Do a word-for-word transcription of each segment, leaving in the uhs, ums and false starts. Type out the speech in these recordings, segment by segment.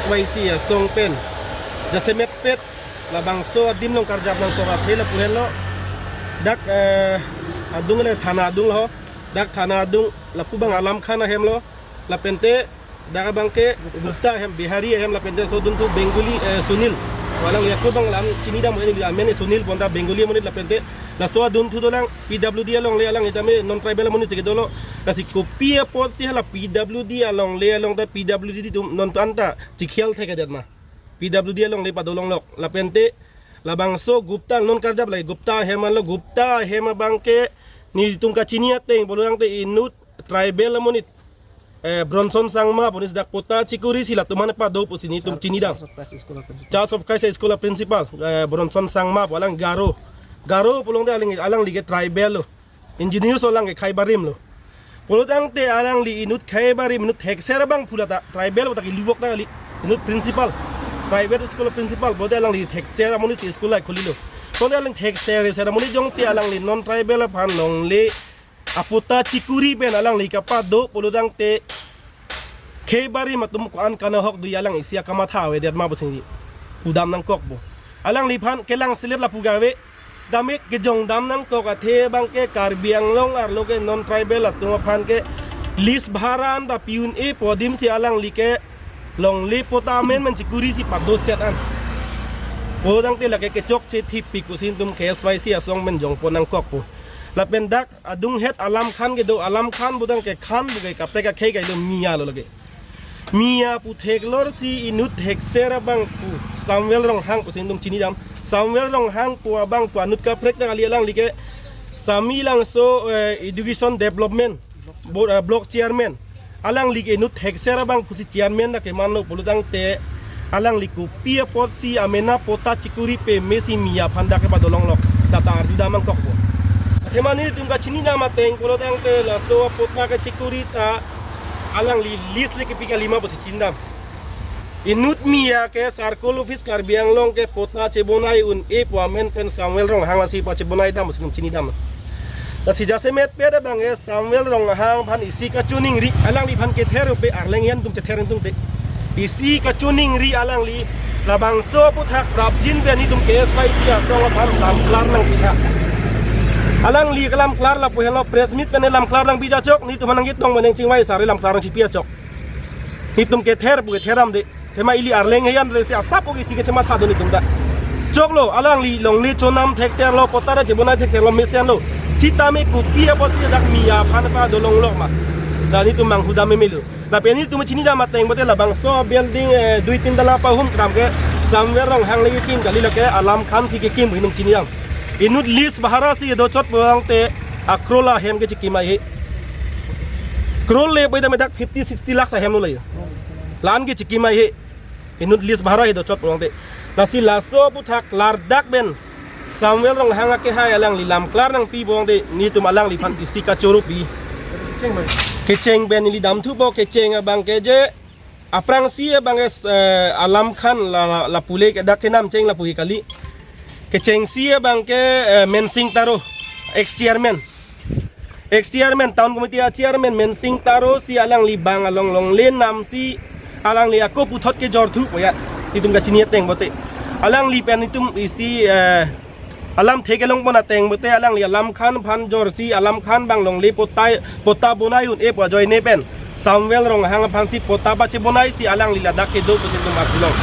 Y C asong pen jasemet pet labangso adim along karjap nangkok athe lapu henlo. Dak, eh, adung le thana adung lo. Dak thana adung lapu abang Alam Khan ahem lo. Lapente dak abang ke Gupta ahem, Bihari ahem, lapente laso adunthu Bengali, eh, Sunil. Walang ya ko abang lam chinidam, amen Sunil bonta Bengali amonit, lapente laso adunthu dolang P W D alongle, alang itame non tribal amonit si kedolo. Lasi kopi apotsi hala P W D alongle along ta P W D atum non anta chikhel thekthedet ma. P W D alongle padolonglok. Lapente labangso Gupta non karjap lagi, Gupta ahem lo, Gupta ahem abang ke nelitum kachini ateng pulo tangte inut tribal amonit, eh, Bronson Sangma pusi dak patta chikuri si latum aphan pado pusi nelitum chinidam. Church of Christ School a principal, eh, Bronson Sangma pu, alang Garo. Garo pulote alang, alangli ke tribal lo. Indigenous alang ke Khaibarim lo. Pulo tangte alangli inut Khaibarim, inut thekser abang phu lata, tribal puta ke luvok ta kali. Inut principal, private school principal, pulote alangli thekser amonit si school lai khuli lo. Pulote alang thekser, ser amonit jongsi alangli non tribal aphan longle apatta chikuri pen alangli kapado pulo tangte Khaibarim atum ko-an kanahok do, alang isi akamatha avedet ma pusi neli pudam nangkokpo. Alangliphan kelang selet lapu gave, dame kejongdam nangkok athe abang ke Karbi Anglong arlo ke non tribal atum aphan ke lease bhara anta pi un-e pu adim si alangli ke longle patta amen men chikuri si pado set an. Pulo tangte lake kechokche thipik pusi nelitum K S Y C asong men jongpo nangkokpo. Lapen dak adung het Alam Khan kedo, Alam Khan pu tangte Khan pu ke kaprek akhei kailo, Miya lo lake. Miya pu theklor si inut thekser abang pu Samuel Ronghang pusi nelitum chinidam. Samuel Ronghang pu abang pu anut kaprek ta kali, alangli ke Samelangso, eh, Education Development Board, eh, Block Chairman. Alangli ke inut thekser abang pusi chairman ta keman lo pulo tangte alangli kopi apotsi amena patta chikuri pame si Miya aphan dak kepadolonglok, dak ta arjudam nangkokpo. Athema nelitum kachinidam ateng pulo tangte laso patta kachikuri ta alangli lease le kepi kali ma pusi chinidam. Inut Miya ke Circle Office Karbi Anglong ke patta chebonai un-e pu amen pen Samuel Ronghang asi pachebonai dam pusi nelitum chinidam. Lasi jasemet pet abang ke Samuel Ronghang aphan isi kachiningri, alangliphan kether pe arleng ahin atum chether atum te. Isi kachiningri alangli, labangso aputhak prapjin pen nelitum K S Y C asong aphan lamklar nangpitha. Alangli kelamklar lapu henlo, press meet pen lamklar nangpija chok, nelitum aphan nangketong meneng chingvai sari lamklar nangchipi achok. Nelitum kether pu kether dam de. Athema ili arleng ahin le si asap oke isi kechematha do nelitum ta. Choklo, alangli longle chonam thekser lo, patta chebonai thekser lo, mesen lo. Sitame kopi apotsi dak Miya aphan padolonglok ma, dak nelitum manghu dam meme lo. Lapen nelitum chinidam ateng pulote labangso building, eh, dui tin tala pahum kram ke Samuel Ronghang le kekim kali, lake Alam Khan si kekim pu nelitum chinidam. Inut lease bhara si do chot pulo tangte a crore ahem ke chikim ai he. Crore le pai dam dak fifty sixty lakhs ahem lo le. La-an ke chikim ai he. Inut lease bhara he do chot pulo tangte. Lasi laso aputhak klardak pen Samuel Ronghang akehai alangli lamklar nangpi pulo tangte nelitum alangliphan isi kachoro pi. Kecheng pen neli damthupo, kecheng abang ke je aphrangsi abang ke, eh, Alam Khan la, la, lapu le ke dak kenam cheng lapu he kali. Kechengsi abang ke, eh, Mensing Taro, ex chairman. Ex chairman, town committee a chairman Mensing Taro si alangli bang along longle nam si alangli ako puthot kejorthu ko ya. Nelitum kachini ateng pulote. Alangli pen nelitum isi, eh, alam theklong pon ateng pulote alangli Alam Khan aphan jorsi Alam Khan bang longle patta, patta bonai un-e pu ajoine pen Samuel Ronghang aphansi patta pachebonai si alangli ladak kedo pusi nelitum arjulong.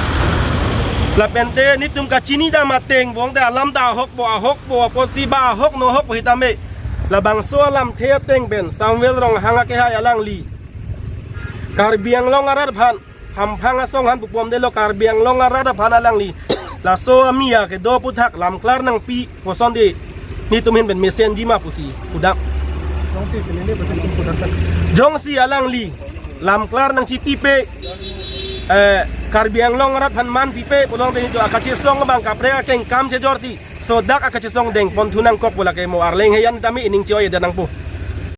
Lapente nelitum kachinidam ateng pulote alam ta ahokpo, ahokpo apotsi ba ahok no ahokpo hitame, labangso alamthe ateng pen Samuel Ronghang akehai alangli Karbi Anglong arat aphan, hamphang asong aphan pupom detlo, Karbi Anglong arat aphan alangli laso a-Miya kedo aputhak lamklar nangpi poson de, nelitum ahin pen mesenji ma pusi pudam. Jongsi pinene bachan tum sudah kan. Jongsi alangli lamklar nangchipipe, eh, Karbi Anglong arat aphan man pipe pulo tangte nelitum akachesong abang kaprek akeng kam chejorsi laso dak akachesong dengponthu nangkok pu lake mo arleng ahin tame ining choi da nangpo.